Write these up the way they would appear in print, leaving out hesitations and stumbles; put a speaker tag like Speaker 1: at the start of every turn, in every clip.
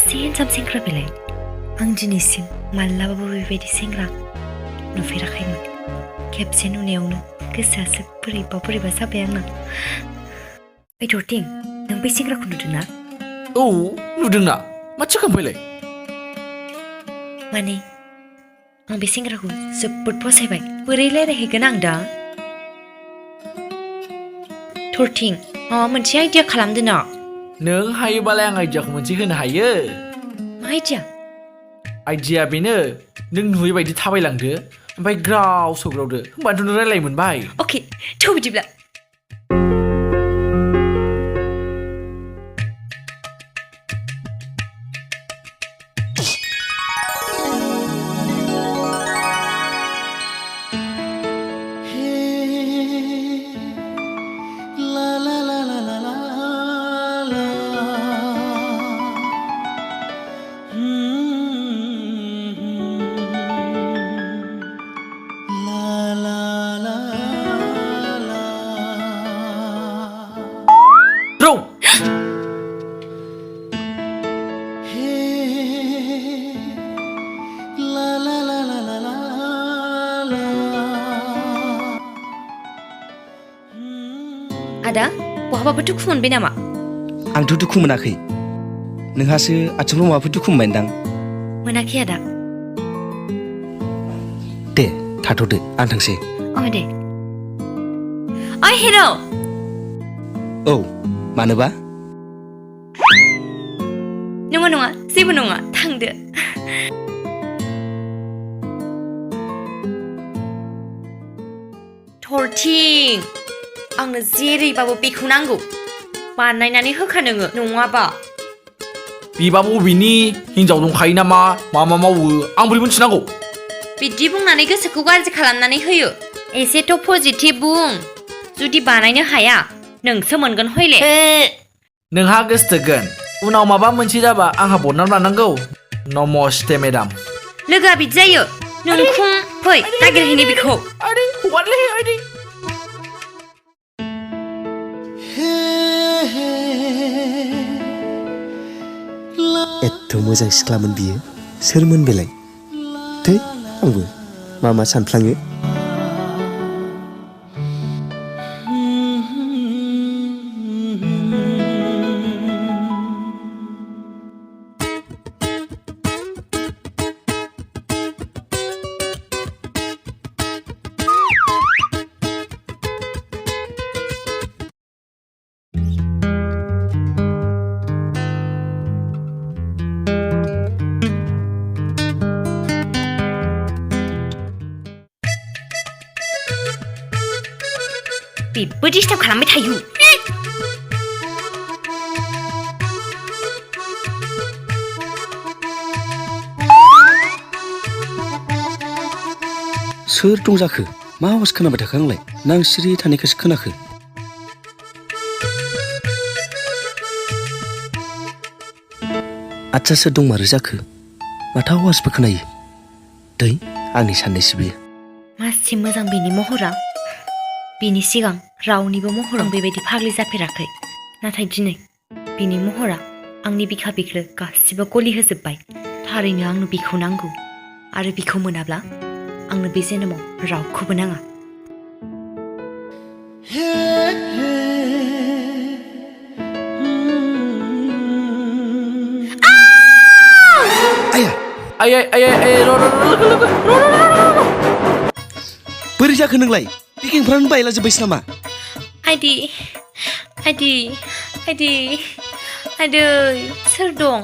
Speaker 1: handsome सेंग्रा बेलाय आं दिनैसिम मालाबाबो बेबायदि सेंग्रा नुफेराखैमोन खेबसे नुनायावनो गोसोआसो बोरैबा जाबाय आंना ओइ थरथिं नों बै सेंग्राखौ नुदोंना
Speaker 2: औ नुदोंना माथो खालामबायलाय
Speaker 1: माने आं बे सेंग्राखौ जोबोद फसायबाय बोरै रायज्लायहैगोन आं दा थरथिं माबा मोनसे आइडिया खालामदो ना
Speaker 2: नों हायोबालाय आं आइडियाखौ मोनसे होनो हायो
Speaker 1: मा
Speaker 2: आइडिया बेनो नों नुयै बायदि थाबायलांदो ओमफ्राय ग्राव सौग्रावदो होमबाथ' नों रायलाय मोनबाय
Speaker 1: अके थ' बिदिब्ला आदा बहाबाबो दुखु मोनबाय नामा
Speaker 3: आंथ' दुखु मोनाखै नोंहासो आथिंफ्राव माबाफोर दुखु मोनबायदां
Speaker 1: मोनाखै आदा
Speaker 3: दे थाथ'दो आं थांसै
Speaker 1: दे ओइ हिर'
Speaker 3: औ मानोबा
Speaker 1: नङा जेबो नङा थांदो थरथिं आंनो जेरैबाबो बेखौ नांगौ बानायनानै होखा नोङो नङाबा
Speaker 2: बिबा बबेनि हिनजाव दंखायो नामा मा मावो आं बोरै मिथिनांगौ
Speaker 1: बिदि बुंनानै गोसोखौ गाज्रि खालामनानै होयो एसेथ' पजिटिभ बुं जुदि बानायनो हाया नोंसो मोनगोन हयले
Speaker 2: नोंहा गोसोथोगोन उनाव माबा मोनसे जाबा आंहा बदनाम लानांगौ नमस्ते मेडाम
Speaker 1: लोगोआ बिदि जायो नोंखौ फै नागिरहैनि बेखौ
Speaker 3: एथ' मोजां सिख्लामोन बियो सोरमोन बेलाय थै आंबो मा सानफ्लाङो
Speaker 1: बेबो डिस्टार्ब खालामबाय थायो
Speaker 3: सोर दं जाखो मा आवाज खोनाबाय थाखो आंलाय ना आं सिरि थानायखौसो खोनाखो आदसा सोर दंमारो जाखो माथो आवाजबो खोनायो दै आंनि साननायसो बियो
Speaker 1: मासि मोजां बेनि महरा बिनि सिगां रावनिबो महराव बेबायदि फाग्लि जाफेराखै नाथाय दिनै बिनि महरा आंनि बिखा बिख्लो गासिबो गलि होजोबबाय थारैनो आंनो बिखौ नांगौ आरो बिखौ मोनाब्ला आंनो बे जोनोमाव रावखौबो नाङा
Speaker 3: बोरै जाखो नोंलाय पेकिंफ्रानो बायलाजोब्बायसो नामा
Speaker 1: आइदै सोर दं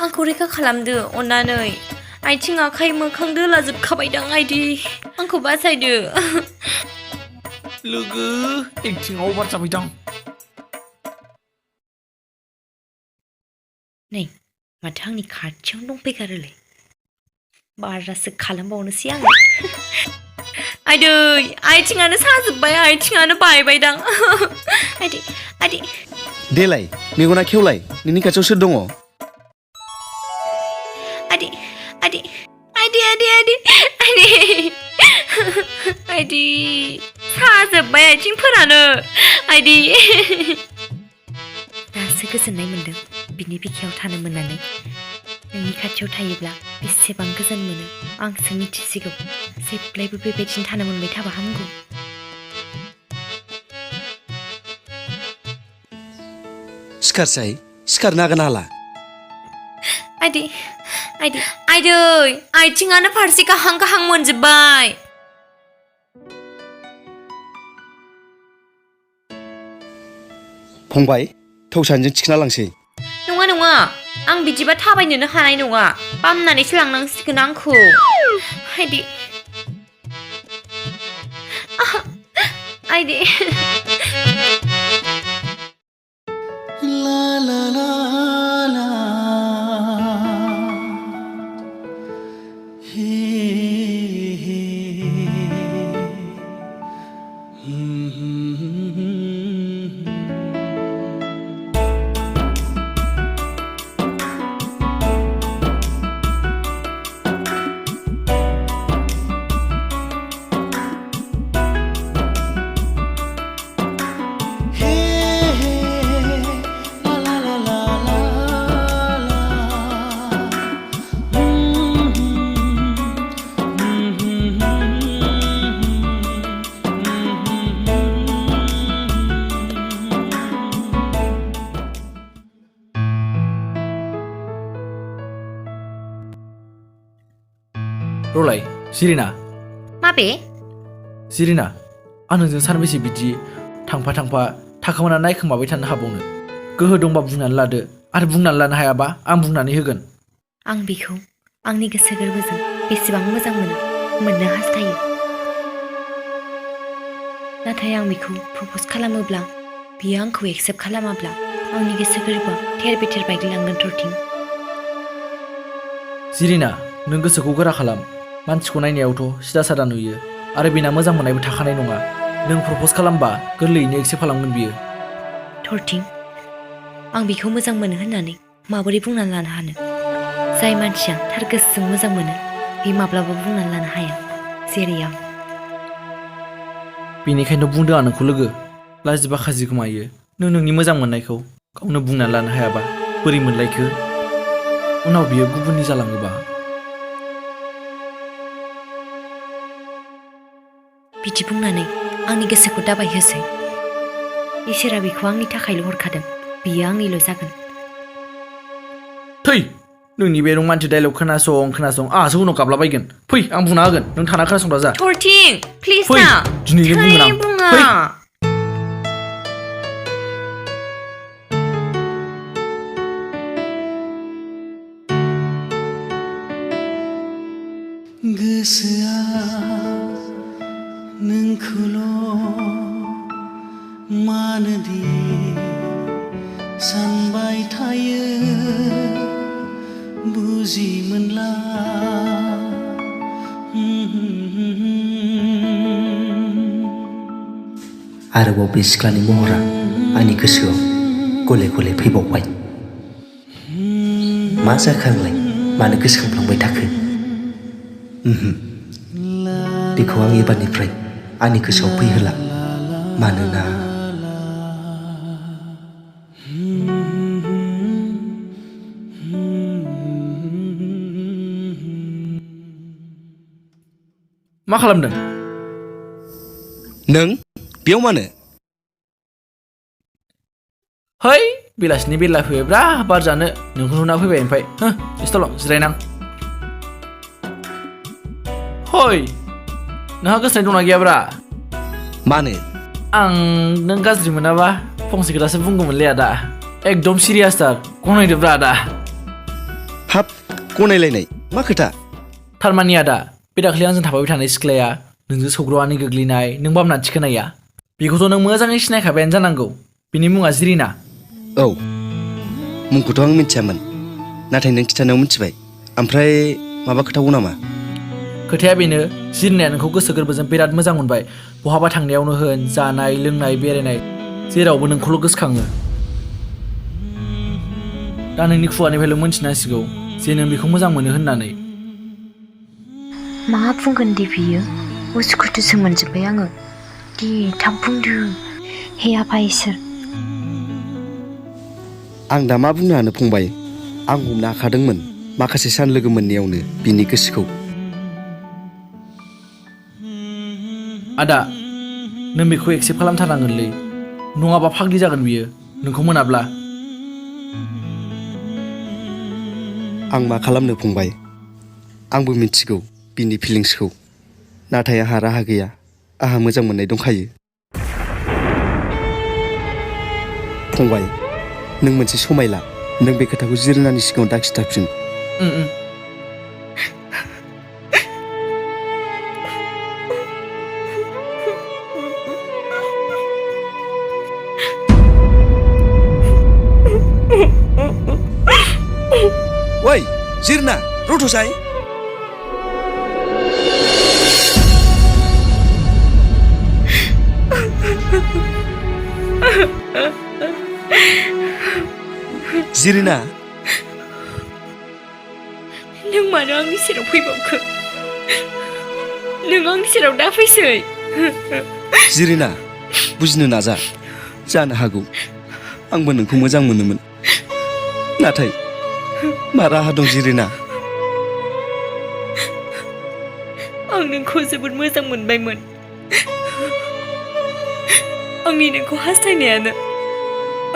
Speaker 1: आंखौ रैखा खालामदो अन्नानै आथिं आखाइ मोखां दोलाजोबखाबायदां आइदै आंखौ बासायदो
Speaker 2: लोगो एक्टिंआव अभार जाबायदां
Speaker 1: नै माथो आंनि खाथियावनो दंफैगारोलाय बारासो खालामबावनोसै आङो आइदै आथिङानो साजोब्बाय आथिङानो बायबायदां आइदै
Speaker 3: देलाय मेगना खेवलाय नोंनि खाथियाव सोर दङ
Speaker 1: आइदै साजोब्बाय आथिंफोरानो आइदै दासो गोजोननाय मोनदों बिनि बिखायाव थानो मोननानै नोंनि खाथियाव थायोब्ला बेसेबां गोजोन मोनो आंसो मिथिसिगौ जेब्लायबो बेबायदिनो थानो मोनबाय थाबा हामगौ
Speaker 3: सिखारसाय सिखारनो हागोन हाला
Speaker 1: आइदै आथिङानो फारसे गाहां गाहां मोनजोब्बाय
Speaker 3: फंबाय थौ सानैजों थिखोना लांसै
Speaker 1: नङा आं बिदिबा थाबायनोनो हानाय नङा बामनानैसो लांनांसिगोन आंखौ आइदै
Speaker 2: रलाय सिरिना
Speaker 1: माबे
Speaker 2: सिरिना आं नोंजों सानबेसे बिदि थांफा थाखोमाना नायखोमाबाय थानो हाबावनो गोहो दंबा बुंनानै लादो आरो बुंनानै लानो हायाबा आं बुंनानै होगोन
Speaker 1: आं बिखौ आंनि गोसो गोरबोजों बेसेबां मोजां मोननो हास्थायो नाथाय आं बिखौ प्रप'ज खालामोब्ला बियो आंखौ एक्सेप्ट खालामाब्ला आंनि गोसो गोरबोआ थेर बेथेर बायग्लिलांगोन थरथिं
Speaker 2: सिरिना नों गोसोखौ गोरा खालाम मानसिखौ नायनायावथ' सिदा सादा नुयो आरो बिना मोजां मोननायबो थाखानाय नङा नों प्रप'ज खालामबा गोरलैयैनो एक्सेप्ट खालामगोन बियो
Speaker 1: थरथिं आं बिखौ मोजां मोनो होननानै माबोरै बुंनानै लानो हानो जाय मानसिया थार गोसोजों मोजां मोनो बे माब्लाबा बुंनानै लानो हाया जेरै आं
Speaker 2: बेनिखायनो बुंदों आं नोंखौ लोगो लाजिबा खाजि गोमायो नों नोंनि मोजां मोननायखौ गावनो बुंनानै लानो हायाबा बोरै मोनलायखो उनाव बियो गुबुननि जालाङोबा
Speaker 1: बिदि बुंनानै आंनि गोसोखौ दाबायहोसै इसोरा बिखौ आंनि थाखायल' हरखादों बियो आंनिल' जागोन
Speaker 2: थै नोंनि बे रमान्टिक डायलग खोनासं आंहासो उनाव गाबलाबायगोन फै आं बुंना होगोन नों थाना खोनासंग्रा जा
Speaker 1: थरथिं प्लिज
Speaker 2: फै
Speaker 1: ना
Speaker 2: दिनैनो बुंगोन आं फै
Speaker 4: गोसोआ नोंखौल' मानोदि सानबाय थायो बुजि मोनला
Speaker 3: आरोबाव बे सिख्लानि महरा आंनि गोसोआव गले गले फैबावबाय मा जाखो आंलाय मानो गोसोखांफ्लांबाय थाखो बेखौ आं एबारनिफ्राय आंनि गोसोआव फैहोला मानोना
Speaker 2: मा खालामदों
Speaker 3: नों बेयाव मानो
Speaker 2: है बेलासिनि बेला फैबायब्रा बार जानो नोंखौ नुना फैबाय ओमफ्राय इस्टल' जिरायनां हय नोंहा गोसोनाय दंना गैयाब्रा
Speaker 3: मानो
Speaker 2: आं नों गाज्रि मोनाबा फंसे खोथासो बुंगौमोनलै आदा एकदम सिरियासथार गनायदोब्रा आदा
Speaker 3: हाब गनायलायनाय मा खोथा
Speaker 2: थारमानि आदा बे दाख्लै आंजों थाफाबाय थानाय सिख्लाया नोंजों सौग्रावनानै गोग्लैनाय नों बामनानै थिखोनाया बेखौथ' नों मोजाङै सिनायखाबायानो जानांगौ बिनि मुङा जिरिना
Speaker 3: औ मुंखौथ' आं मिथियामोन नाथाय नों खिन्थानायाव मिथिबाय ओमफ्राय माबा खोथावौ नामा
Speaker 2: खोथाया बेनो जिरिनाया नोंखौ गोसो गोरबोजों बिराद मोजां मोनबाय बहाबा थांनायावनो होन जानाय लोंनाय बेरायनाय जेरावबो नोंखौल' गोसोखाङो दा नोंनि खुगानिफ्रायल' मोनथिनांसिगौ जे नों बेखौ मोजां मोनो होननानै
Speaker 1: मा बुंगोन दे बियो उसुखुथुसो मोनजोब्बाय आङो दे थाब बुंदो हे आफा इसोर
Speaker 3: आं दा मा बुंनो हानो फंबाय आं हमनो हाखादोंमोन माखासे सान लोगो मोननायावनो बिनि गोसोखौ
Speaker 2: आदा नों बेखौ एक्सेप्ट खालामथारनांगोनलै नङाबा फाग्लि जागोन बियो नोंखौ मोनाब्ला
Speaker 3: आं मा खालामनो फंबाय आंबो मिथिगौ बिनि फिलिंसखौ नाथाय आंहा राहा गैया आंहा मोजां मोननाय दंखायो फंबाय नों मोनसे समाय ला नों बे खोथाखौ जिरिनानि सिगाङाव दाखिथाफिन ओइ जिरना रथ'साय जिरिना
Speaker 1: नों मानो आंनि सेराव फैबावखो नों आंनि सेराव दा फैसै
Speaker 3: जिरिना बुजिनो नाजा जानो हागौ आंबो नोंखौ मोजां मोनोमोन नाथाय मा राहा दं जिरिना
Speaker 1: आं नोंखौ जोबोद मोजां मोनबायमोन आंनि नोंखौ हास्थायनायानो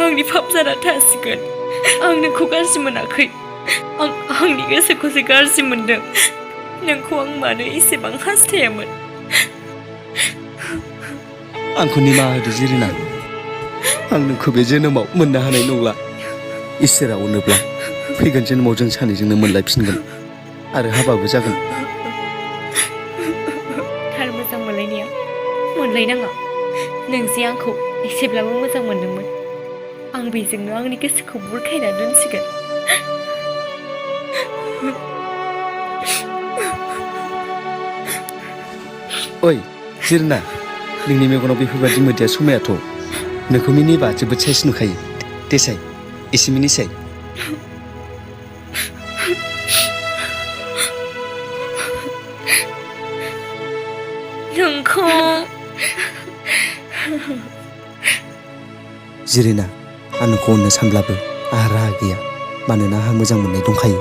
Speaker 1: आंनि पाप जाना थासिगोन आं नोंखौ गाज्रि मोनाखै आं आंनि गोसोखौसो गाज्रि मोनदों नोंखौ आं मानो एसेबां हास्थायामोन
Speaker 3: आंखौ निमाहा होदो जिरिना आं नोंखौ बे जोनोमाव मोननो हानाय नंला इसोरा अनोब्ला फैगोन जोनोमाव जों सानैजोंनो मोनलायफिनगोन आरो हाबाबो जागोन
Speaker 1: थार मोजां मोनलायनाया मोनलायनाङा नों जे आंखौ एसेब्लाबो मोजां मोनदोंमोन आं बेजोंनो आंनि गोसोखौ बुरखायना दोनसिगोन
Speaker 3: ओइ जिरिना नोंनि मेगनाव बेफोरबायदि मोदैया समायाथ' नोंखौ मिनिबा जोबोद साइस नुखायो देसाय एसे मिनिसाय
Speaker 1: नोंखौ
Speaker 3: जिरिना आं नोंखौ अननो सानब्लाबो आंहा राहा गैया मानोना आंहा मोजां मोननाय दंखायो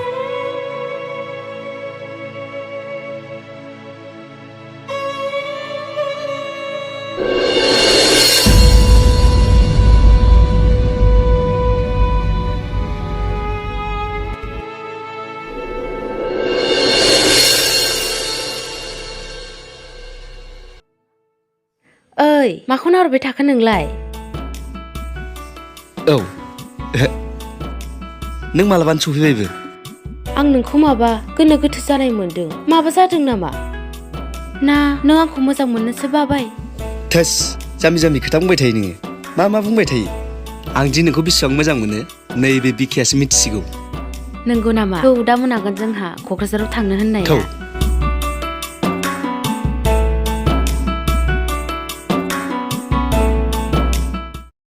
Speaker 5: ओइ माखौ नाहरबाय थाखो नोंलाय
Speaker 3: औ नों मालाबानो सफैबायबो
Speaker 5: आं नोंखौ माबा गोनो गोथो जानाय मोनदों माबा जादों नामा ना नों आंखौ मोजां मोननोसो बाबाय
Speaker 3: थोस जाम्बि जाम्बि खोथा बुंबाय थायो नोङो मा बुंबाय थायो आं दि नोंखौ बेसेबां मोजां मोनो नैबे बिखायासो मिथिसिगौ
Speaker 5: नंगौ नामा थौ दा मोनागोन जोंहा क'क्राझाराव थांनो होननाया
Speaker 3: थौ